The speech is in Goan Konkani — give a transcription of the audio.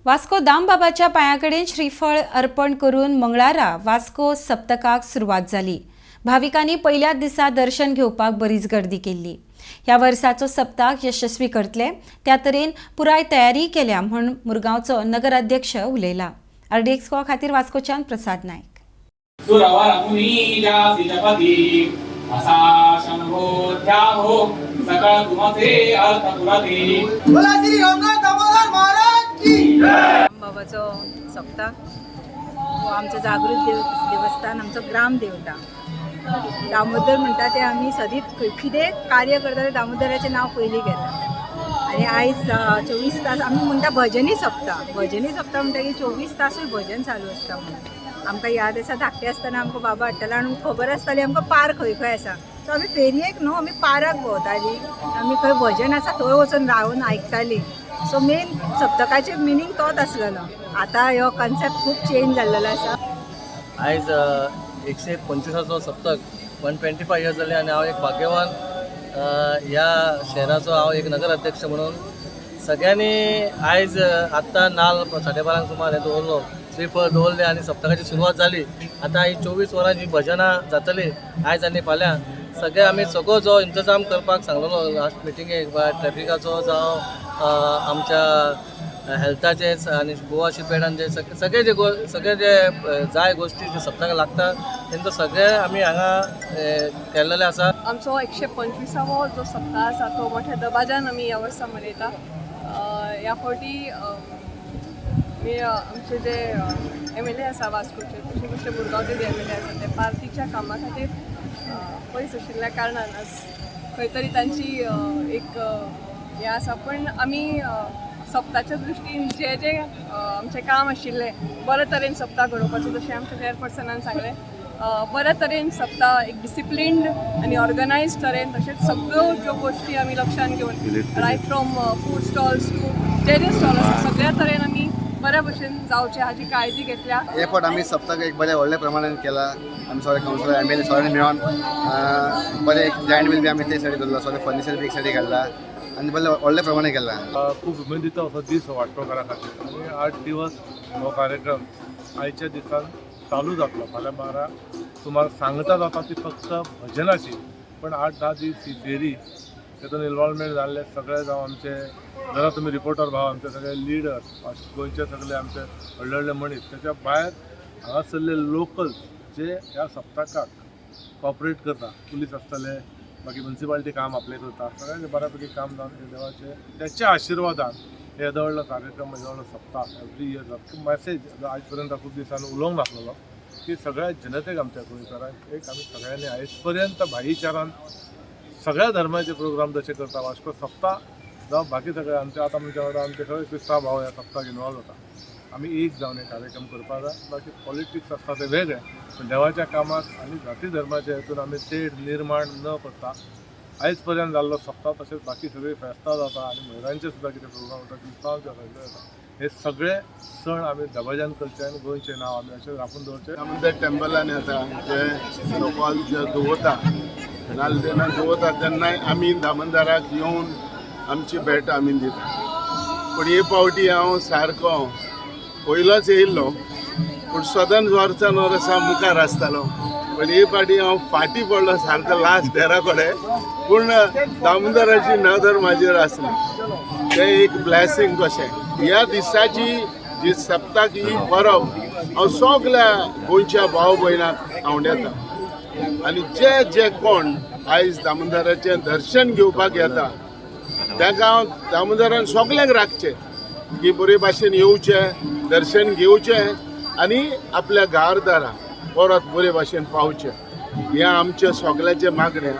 वास्को दामबाबाच्या पांया कडेन श्रीफळ अर्पण करून मंगळारा वास्को सप्तकाक सुरवात जाली. भाविकांनी पयल्याच दिसा दर्शन घेवपाक बरीच गर्दी केल्ली. ह्या वर्साचो सप्ताक यशस्वी करतले त्या तरेन पुराय तयारी केल्या म्हूण मुरगांवचो नगराध्यक्ष उलयला. आरडीएक्स खातीर वास्कोच्यान प्रसाद नायक. सुरवरमुनीजासि जपति असा शंभोध्याहो सकळ तुमचे अर्थ पुरती. बोला श्री रामनाथ दामोदर महाराज की. बाबाचो सप्तक हो आमचो जागृत देव देवस्थान, आमचो ग्राम देवता दामोदर म्हणटा ते आमी सदींच कितें कार्य करता ते दामोदराचें नांव पयलीं घेता. आनी आयज 24 तास आमी म्हणटा भजनी सप्ता. भजनी सप्ता म्हणटकीर 24 तासूय भजन चालू आसता. म्हणून आमकां याद आसा, धाकटे आसतना आमकां बाबा हाडटालो आनी खबर आसताली आमकां पार खंय खंय आसा. सो आमी फेरयेक न्हू, आमी पाराक भोंवतालीं. आमी खंय भजन आसा थंय वचून रावन आयकतालीं. सो मेन सप्तकाचें मिनींग तोच आसलेलो. आतां ह्यो कन्सेप्ट खूब चेंज जाल्लेलो आसा. आयज 125चो सप्तक, 125 इयर्स जाले आनी हांव एक भाग्यवान, ह्या शहराचो हांव एक नगर अध्यक्ष म्हणून. सगळ्यांनी आयज आत्तां नाल 12:30 सुमार हें दवरलो, श्रीफळ दवरलें आनी सप्तकाची सुरवात जाली. आतां ही 24 वरां जी भजनां जातली आयज आनी फाल्यां, सगळे आमी सगळो जो इंतजाम करपाक सांगलेलो लास्ट मिटिंगेक, ट्रॅफिकाचो जावं, आमच्या हेल्थाचेच आनी गोवा शिपयार्डान जे सगळे जे सगळे जे जाय गोश्टी जे सप्तकाक लागता, तेंचो सगळे आमी हांगा केल्लेले आसा. आमचो 125वो जो सप्ताह आसा तो मोठ्या दबाज्यान आमी ह्या वर्सा मनयता. ह्या फावटी आमी आमचे जे एमएलए आसा वास्कोचे, तशें तशें मुरगांवचे जे एमएलए आसा, ते पार्टीच्या कामा खातीर पयस आशिल्ल्या कारणान आज खंय तरी तांची एक हें आसा. पण आमी सप्ताच्या दृश्टीन जे जे आमचें काम आशिल्लें बरे तरेन सप्ताह घडोवपाचो, जशें आमच्या चेअरपर्सनान सांगलें, बऱ्या तरेन सप्ताह एक डिसिप्लिन्ड आनी ऑर्गनायज तरेन, तशेंच सगळ्यो ज्यो गोश्टी आमी लक्षान घेवन, right from food stalls to J J stall आसा, सगळ्या तरेन आमी बऱ्या भशेन जावचें हाजी काळजी घेतल्या. हे फावट आमी सप्तक एक बऱ्या व्हडल्या प्रमाणान केला. आमी सगळे कावन्सिलर, एमएलए सगळ्यांनी मेळोन बरें एक जायंट व्हील बी आमी ते सायडीन दवरला, सगळें फर्निचर बी एक सायडीक घातला आनी बरें व्हडल्या प्रमाणान केला. खूब उमेदीचो असो दीस हो वास्कोकारां खातीर आनी 8 दिवस हो कार्यक्रम आयच्या दिसान चालू जातलो. फाल्यां 12 सुमार सांगता जाता ती फक्त भजनाची, पण 8-10 दीस ही फेरी, तेतून इन्वॉल्वमेंट जाल्ले सगळे, जावं आमचे जरा तुमी रिपोर्टर भाव, आमचे सगळे लिडर्स, गोंयचे सगळे आमचे व्हडले व्हडले मनीस, त्याच्या भायर हांगासरले लोकल्स जे ह्या सप्तकाक कॉपरेट करता, पुलीस आसतले, बाकी म्युन्सिपालिटी काम आपलें करता, सगळ्यांचें बऱ्या पैकी काम जावन हे देवाचे त्याच्या आशिर्वादान हे येदो व्हडलो कार्यक्रम, येदो व्हडलो सप्ताह एवरी इयर जाता. मॅसेज आज पर्यंत खूब दिसांनी उलोवंक नासलेलो की सगळ्या जनतेक, आमच्या गोंयकारांक एक आमी सगळ्यांनी आयज पर्यंत भाईचारान सगळ्या धर्माचे प्रोग्राम जशे करता, वास्को सप्ताह जावं बाकी सगळे आमचे, आतां आमच्या वांगडा आमचे सगळे क्रिस्तांव भाव ह्या सप्ताक इनवॉल्व जाता. आमी एक जावन हे कार्यक्रम करपाक जाय. बाकी पॉलिटिक्स आसता ते वेगळे, पण देवाच्या कामाक आनी जाती धर्माच्या हेतून आमी तेढ निर्माण न करता आयज पर्यंत जाल्लो सप्ताह, तशेंच बाकी सगळी फेस्तां जाता आनी मोयरांचे सुद्दां कितें प्रोग्राम जाता, क्रिस्तांवांचे सगळे जाता, हे सगळे सण आमी दबाज्यान करचे आनी गोंयचें नांव आमी अशें राखून दवरचें. दामोदर टेम्पलान येता, जे लोकांक जे दवरता, नाल्ल जेन्ना दवरता तेन्नाय आमी दामोदराक येवन आमची भेट आमी दिता. पूण हे फावटी हांव सारको पयलोच येयल्लो, पूण सदांच वर्सान वर्सा मुखार आसतालो, पूण हे फावटी हांव फाटीं पडलो सारको लास्ट देरा कडेन. पूण दामोदराची नदर म्हाजेर आसली, तें एक ब्लॅसिंग कशें. ह्या दिसाची जी सप्ताक ही परब हांव सगल्या गोंयच्या भाव भयणाक आंवडेता आनी जे जे कोण आयज दामोदराचें दर्शन घेवपाक येता, तांकां हांव दामोदरान सगल्यांक राखचें की बरे भाशेन येवचें, दर्शन घेवचें आनी आपल्या घरदारा परत बरे भाशेन पावचें, हें आमचें सगल्यांचें मागणें.